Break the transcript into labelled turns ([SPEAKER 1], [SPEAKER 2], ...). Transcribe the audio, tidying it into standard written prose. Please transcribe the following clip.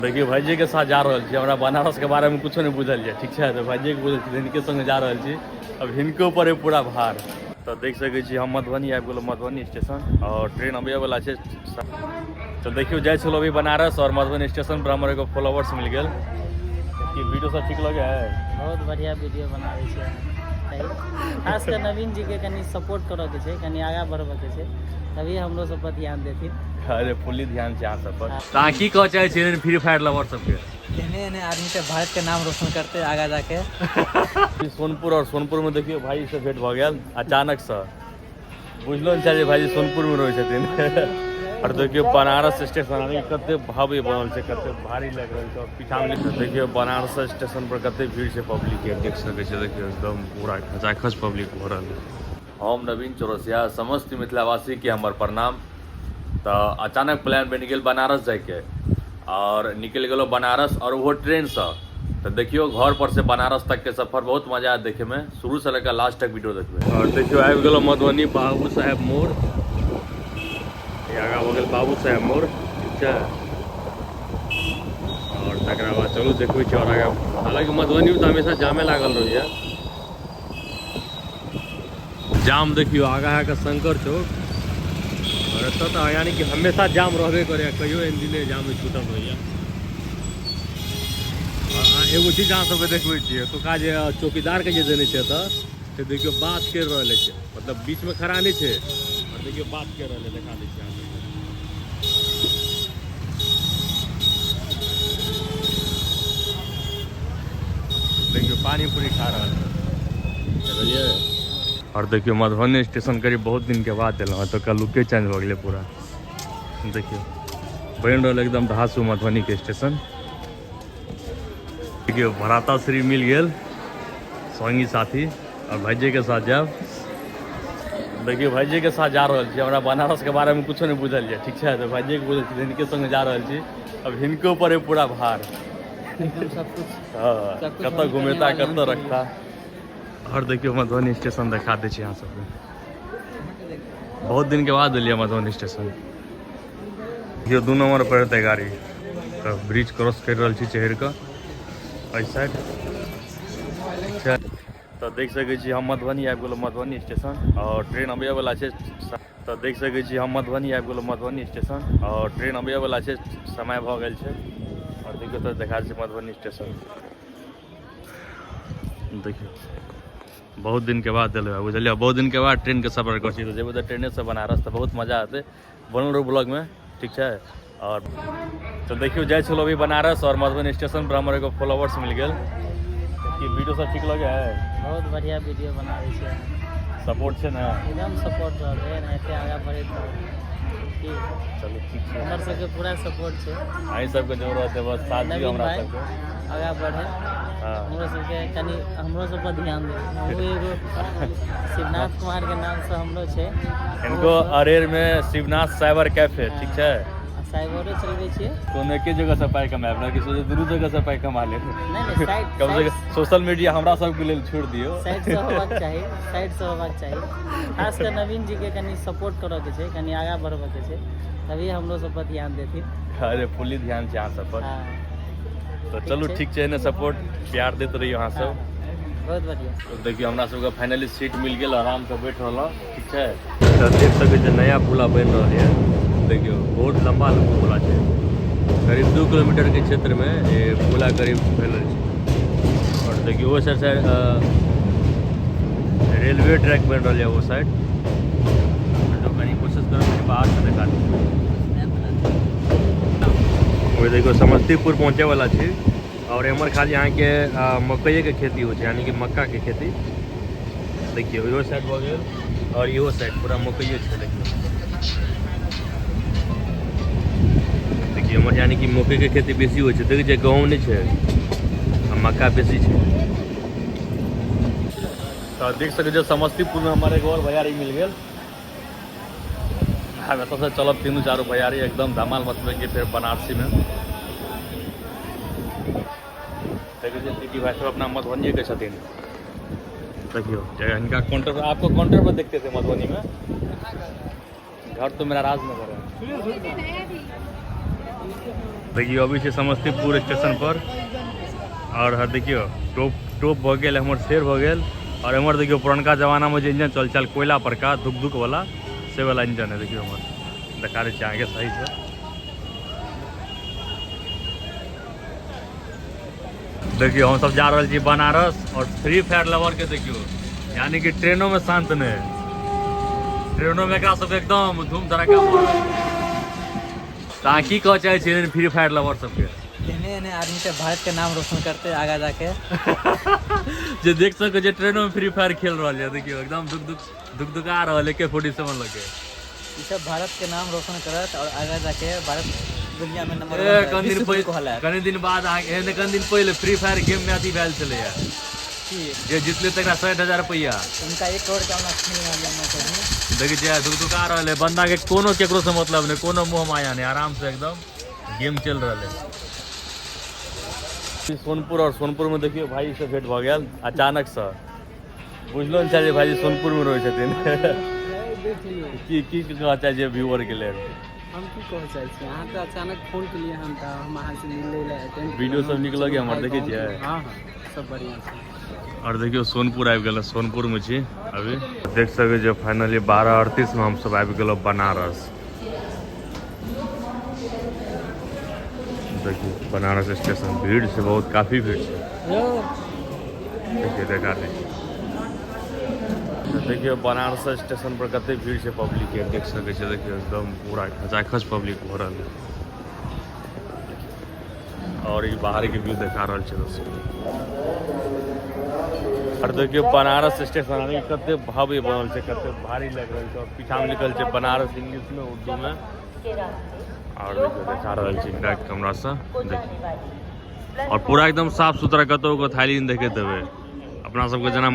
[SPEAKER 1] देखियौ भाइजी के साथ जा रहल छी। हमरा बनारस के बारे में कुछो नहीं बुझल छै, ठीक छै? तऽ भाइजी के बुझल छै, हिनके संगे जा रहल छी। अब हिनको पर है पूरा भार। तऽ देख सकै छी हम मधुबनी आबि गेलहुँ, मधुबनी स्टेशन, और ट्रेन अबैए वाला छै। तऽ देखियौ जाइ छलहुँ अभी बनारस और मधुबनी स्टेशन पर हमर एगो फॉलोवर्स मिल गेल। की वीडियो सब ठीक लगे है?
[SPEAKER 2] बहुत बढ़िया वीडियो बनाबै छै। खास कर नवीन जी के कनि सपोर्ट करऽ के छै, कनि आगाँ बढ़बऽ के छै, तभी हमरो सब पर ध्यान देथिन।
[SPEAKER 1] अरे फुल्ली ध्यान छै अहाँ सब पर। तऽ अहाँ की कहऽ चाहै छियै फ्री फायर लवर सबके?
[SPEAKER 2] एहने एहने आदमी सब भारत के नाम रोशन करते आगा जाके।
[SPEAKER 1] सोनपुर, और सोनपुर में देखियौ भाई से भेंट भऽ गेल अचानक से। बुझलो नहि छल जे भाईजी सोनपुर में रहै छथिन। और देखियौ बनारस स्टेशन यानी कते भव्य बनल छै, कते भारी लागि रहल छै। और पीछा में देखियौ बनारस स्टेशन पर कते भीड़ छै पब्लिक के, देख सकै छियै। देखियौ एकदम पूरा खचाखच पब्लिक भरल। हम नवीन चौरसिया, समस्त मिथिलावासी के हमर प्रणाम। तऽ अचानक प्लान बनि गेल बनारस जाइके और निकलि गेलहुँ बनारस, और ओहो ट्रेनसँ। तऽ देखियौ घर पर से बनारस तक के सफर बहुत मजा आयत देखे में, शुरू से लेकर लास्ट तक वीडियो देखबै। और देखियौ आबि गेलहुँ मधुबनी बाबू साहेब मोड़, आगाँ भऽ गेल बाबू साहेब मोड़, ठीक छै? और तकरा बाद चलू देखबै छी और आगाँ। हालाँकि मधुबनी में तऽ हमेशा जामे लागल रहैया। जाम देखियौ आगाँ अहाँके शंकर चौक, और एतऽ तऽ यानी कि हमेशा जाम रहबे करैया, कहियो एहन दिन नहि जाम छूटल रहैया। एगो चीज अहाँ सबके देखबै छियै, एतुका जे चौकीदारके जे देने छै एतऽ से देखियौ बात करि रहल छै, मतलब बीचमे खड़ा नहि छै, और देखियौ बात करि रहल है, देखा दै छी अहाँ सबके। देखियौ पानी पूरी खा रहल है, देखलियै? और देखियौ मधुबनी स्टेशन करीब बहुत दिन के बाद एलहुँ, एतुका लुके चेंज भऽ गेलै पूरा। देखियौ बनि रहल एकदम धासु मधुबनी के स्टेशन। देखियौ भराता श्री मिल गेल संगी साथी, और भाईजी के साथ जायब। देखियौ भाईजी के साथ जा रहल छी। हमरा बनारस के बारे में कुछो नहीं बुझल छै, ठीक छै? तऽ भाईजी के बुझल छै, हिनके संगे जा रहल छी। अब हिनको पर है पूरा भार,
[SPEAKER 2] एकदम सब कुछ।
[SPEAKER 1] हाँ,
[SPEAKER 2] सब कुछ
[SPEAKER 1] कतऽ
[SPEAKER 2] हम
[SPEAKER 1] घुमेता
[SPEAKER 2] करने वाले
[SPEAKER 1] कतऽ
[SPEAKER 2] हम।
[SPEAKER 1] रखता। और देखियौ मधुबनी स्टेशन देखा दै छी अहाँ सबके। बहुत दिन के बाद एलियै मधुबनी स्टेशन। देखियौ 2 नंबर पर हेतै गाड़ी, तऽ ब्रिज क्रॉस करि रहल छी चढ़ि कऽ एहि साइड, ठीक छै? तऽ देख सकै छी हम मधुबनी आबि गेलहुँ, मधुबनी स्टेशन, और ट्रेन अबैए वला छै। तऽ देख सकै छी हम मधुबनी आबि गेलहुँ, मधुबनी स्टेशन, और ट्रेन अबैए वला छै, समय भऽ गेल छै। और देखियौ तऽ देखा छै मधुबनी स्टेशन। देखियौ बहुत दिन के बाद एलहुँ, बुझलियै? बहुत दिन के बाद ट्रेनके सफर करै छी, तऽ जेबै तऽ ट्रेनेसँ बनारस, तऽ बहुत मजा एतै। बनल रहू ब्लॉगमे, ठीक छै? और तऽ देखियौ जाइ छलहुँ अभी बनारस और मधुबनी स्टेशन पर हमर एगो फॉलोवर्स मिल गेल। की वीडियो सब ठीक लगे है?
[SPEAKER 2] बहुत बढ़िया वीडियो बनाबै छै।
[SPEAKER 1] सपोर्ट छै ने?
[SPEAKER 2] एकदम सपोर्ट रहलै, एनाहिते आगाँ बढ़ैत रहू। की
[SPEAKER 1] चलू ठीक छै,
[SPEAKER 2] हमर सबके पूरा सपोर्ट छै।
[SPEAKER 1] अहीं सबके जरूरत है, बस साथ दियौ
[SPEAKER 2] नवीन
[SPEAKER 1] हमरा
[SPEAKER 2] भाई
[SPEAKER 1] सबके
[SPEAKER 2] आगाँ बढ़े।
[SPEAKER 1] हाँ।
[SPEAKER 2] हमरो सबके कनि हमरो सब पर ध्यान देबै। हमरो एगो शिवनाथ कुमार के नाम से हमरो छै।
[SPEAKER 1] इनको अरेर में शिवनाथ साइबर कैफे, ठीक छै?
[SPEAKER 2] साइबरो चलबै छियै।
[SPEAKER 1] कोनो एके जगह से पाइ कमायब ने कि सोचे दुनू जगह से पाइ कमा लेब?
[SPEAKER 2] नहि नहि, साइड
[SPEAKER 1] कम से कम सोशल मीडिया हमरा सबके लेल छोड़ि दियौ।
[SPEAKER 2] साइड से होबाक चाही, साइड से होबाक चाही। खास कर नवीन जी के कनि सपोर्ट करऽ के छै, कनि आगाँ बढ़बऽ के छै, तभी हमरो सब पर ध्यान देथिन।
[SPEAKER 1] अरे फुल्ली ध्यान छै अहाँ सब पर।
[SPEAKER 2] हाँ।
[SPEAKER 1] तऽ चलू ठीक छै, एने सपोर्ट प्यार दैत रहियौ अहाँ सब।
[SPEAKER 2] बहुत बढ़िया।
[SPEAKER 1] तो देखियौ हमरा सबके फाइनली सीट मिल गेल, आराम से बैठ रहलहुँ, ठीक छै? तऽ देख सकै छियै नया पुला बनि रहल यऽ। देखियौ बहुत लम्बा लम्बा पुला छै, करीब 2 किलोमीटर के क्षेत्र में ये पुला करीब फैलल छै। और देखियौ ओ साइड से रेलवे ट्रैक बनि रहल यऽ ओ साइड। तो कनी कोशिश करब कनी बाहर से देखा दी। ओ देखियौ समस्तीपुर पहुँचे वाला छी, और एम्हर खाली अहाँके मकइए के खेती होइ छै, यानी कि मक्का के खेती। देखियौ इहो साइड भऽ गेल और इहो साइड पूरा मकइए छै। देखियौ देखियौ एम्हर यानी कि मकई के खेती बेसी होइ छै। देखै छियै गहूँम नहि छै आ मक्का बेसी छै। तऽ देख सकै छियै समस्तीपुर में हमर एगो और भैयारी मिल गेल। आब एतऽ से चलब तीनू चारू भैयारी एकदम धमाल मचबै के फेर बनारसी में। देखै छियै टीटी भाई सब अपना मधुबनिये के छथिन। देखियौ हिनका काउंटर पर, आपको काउंटर पर देखते थे मधुबनी में। घर तो मेरा राजनगर है। देखियौ अभी छै समस्तीपुर स्टेशन पर। और हँ देखियौ टोप टोप भऽ गेल, हमर शेर भऽ गेल। और एम्हर देखियौ पुरनका जमानामे जे इंजन चल छल कोयला परका धुक धुक वाला, से वाला इंजन है। देखियौ हमर देखा दै छी अहाँके सही से। देखियौ हम सब जा रहल छी बनारस और फ्री फायर लवर के देखियौ यानी कि ट्रेनों में शांत नहीं है, ट्रेनों में एकरा सब एकदम धूम धड़ाका भऽ रहल छै। तऽ अहाँ की कहऽ चाहै छियै फ्री फायर लवर सबके?
[SPEAKER 2] एहने एहने आदमी सब भारत के नाम रोशन करते आगा जाके।
[SPEAKER 1] जे देख सकै छै ट्रेनों में फ्री फायर खेल रहल यऽ। देखियौ एकदम दुख दुख दुख दुका रहल है AK-47 लगे।
[SPEAKER 2] ई सब भारत के नाम रोशन करत और आगा जाके भारत दुनिया में नंबर
[SPEAKER 1] ए,
[SPEAKER 2] वन
[SPEAKER 1] कनि दिन
[SPEAKER 2] विश्व
[SPEAKER 1] पहिले
[SPEAKER 2] कहलायत।
[SPEAKER 1] कनि दिन बाद अहाँ एहन कनि दिन पहिले फ्री फायर गेम में अथी भेल छलैया
[SPEAKER 2] की
[SPEAKER 1] जे जीतले तकरा 60,000 रुपैआ।
[SPEAKER 2] उनका 1 करोड़ के हमरा मिल रहल है कहीं।
[SPEAKER 1] देखै छियै धुकधुका रहल है बंदा के, कोनो केकरो से मतलब नहीं, कोनो मोह माया नहीं, आराम से एकदम गेम चल रहल है। सोनपुर और सोनपुर में देखियौ भाई से भेंट भऽ गेल अचानक से। बुझलो नहि छल जे भाईजी सोनपुर में रहै छथिन।
[SPEAKER 2] देख लियौ।
[SPEAKER 1] की की कहऽ चाहै छियै व्यूअर के लेल?
[SPEAKER 2] हम की कहऽ चाहै छी, अहाँ तऽ अचानक फोन केलियै हन तऽ हम अहाँसँ मिलै लए अटेंड
[SPEAKER 1] वीडियो सब नीक लगैए हमर, देखै छियै?
[SPEAKER 2] हँ हँ सब बढ़िआँ छै।
[SPEAKER 1] और देखियौ सोनपुर आबि गेल, सोनपुर में छी अभी। देख सकै छियै फाइनली 12:38 में हमसब आबि गेलहुँ बनारस। देखियौ बनारस स्टेशन भीड़ छै बहुत, काफी भीड़ छै। देखियौ देखा दै छी। देखियौ बनारस स्टेशन पर कते भीड़ छै पब्लिक के, देख सकै छियै। देखियौ एकदम पूरा खचाखच पब्लिक भरल है। और ई बाहर के व्यू देखा रहल छै दोस्तों। और देखियौ बनारस स्टेशन यानी कते भव्य बनल छै, कते भारी लागि रहल छै। और पीछा में लिखल छै बनारस इंग्लिश में उर्दू में। और देखियौ देखा रहल छै बैक कैमरा से देखियौ। और पूरा एकदम साफ सुथरा, कतौ को थाली नहीं देखैत हेबै अपना सबके जेना।